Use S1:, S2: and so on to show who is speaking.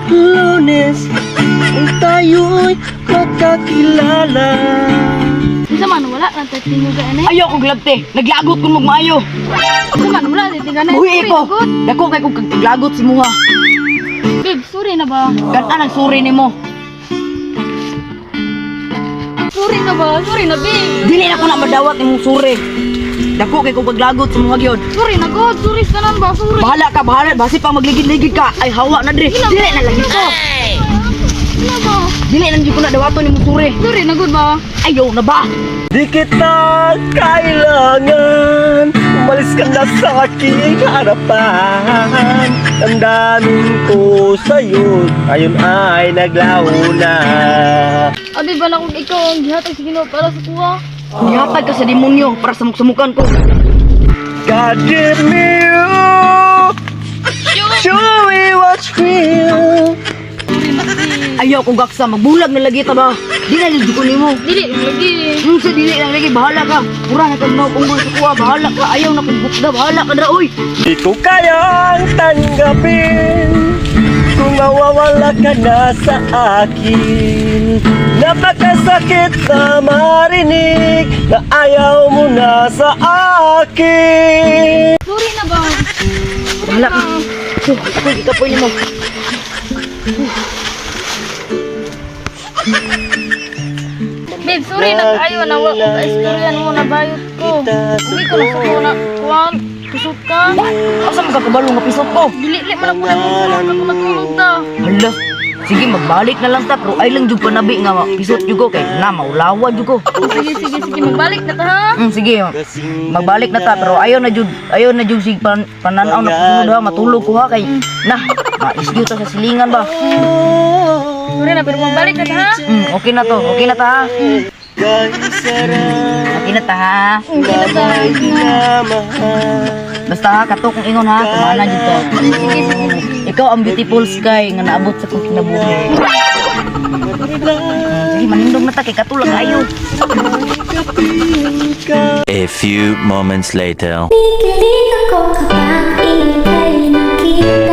S1: Lunes kung tayo'y magkakilala.
S2: Unsa man, wala na tay tinuga ani?
S3: Ayaw kong glabte. Naglagot kong magmaayo.
S2: Unsa man, wala tay tingana.
S3: Buhi ko. Dako kay kong kaglagot si muha.
S2: Babe, sorry na ba?
S3: Gan ang suri nimo.
S2: Sorry na ba? Sorry na, babe.
S3: Dili na ko na madawat imong suri. Dako kay kong paglagot sa mga gyud.
S2: Sorry na god, sorry sa tanan ba? Sorry.
S3: Bahala ka, bahala. Basi pa magligid-ligid ka. Ay, hawa na dre. Dili na lagi ko.
S2: Ano ba?
S3: Dili na jud ko na dawaton imong suri.
S2: Sorry na god ba?
S3: Ayaw na ba?
S1: Di kita kailangan. Umalis ka na sa aking harapan. Damdamin ko sa'yo ngayon ay naglaho na.
S2: Abi ba na kung ikaw ang gihatag sa Ginoo para sa kuha?
S3: Gihatag ka sa demonyo para sa muksamukan ko.
S1: God give me you. Show me what's real.
S2: Sorry na, babe.
S3: Ayaw kong gaksa, magbulag na lagi ta ba? Di na lagi ko nimo.
S2: Dili lagi.
S3: Sa dili na lagi, bahala ka. Pura na kag kung sa kuha, bahala ka. Ayaw na kong bukda, bahala ka na, oy.
S1: Di ko kayang tanggapin kung mawawala ka na sa akin. Napakasakit na marinig na ayaw mo na sa akin.
S2: Sorry na ba?
S3: Bahala ka. So, ako gikapoy nimo.
S2: Babe, sorry na kaayo na wa ko kaistoryan mo na bayot ko. Hindi ko na sa na kuan. Kusot ka.
S3: Asa man ka kabalo nga pisot ko?
S2: Dili li man ako na kuan ka matulog ta.
S3: Hala. Sige, magbalik na lang ta, pero ay lang jud panabi nga pisot jud ko kay na maulawa jud ko.
S2: Sige, sige, sige, magbalik na ta ha.
S3: Sige, magbalik na ta pero ayaw na jud sig pananaw na kusunod ha, matulog ko ha kay na maisyo ta sa silingan ba.
S2: Sorry na pero magbalik na ta ha.
S3: Okay na to, okay na ta ha. Okay na ta ha.
S2: Okay na ta.
S3: Basta ha, kato kung ingon ha, tumana jud to.
S2: Sige, sige, sige.
S3: Ikaw ang beautiful sky nga naabot sa kong kinabuhi. Sige, manindog na ta kay katulog ayo.
S4: A few moments later.
S5: Kilig ako kapag ika'y nakita.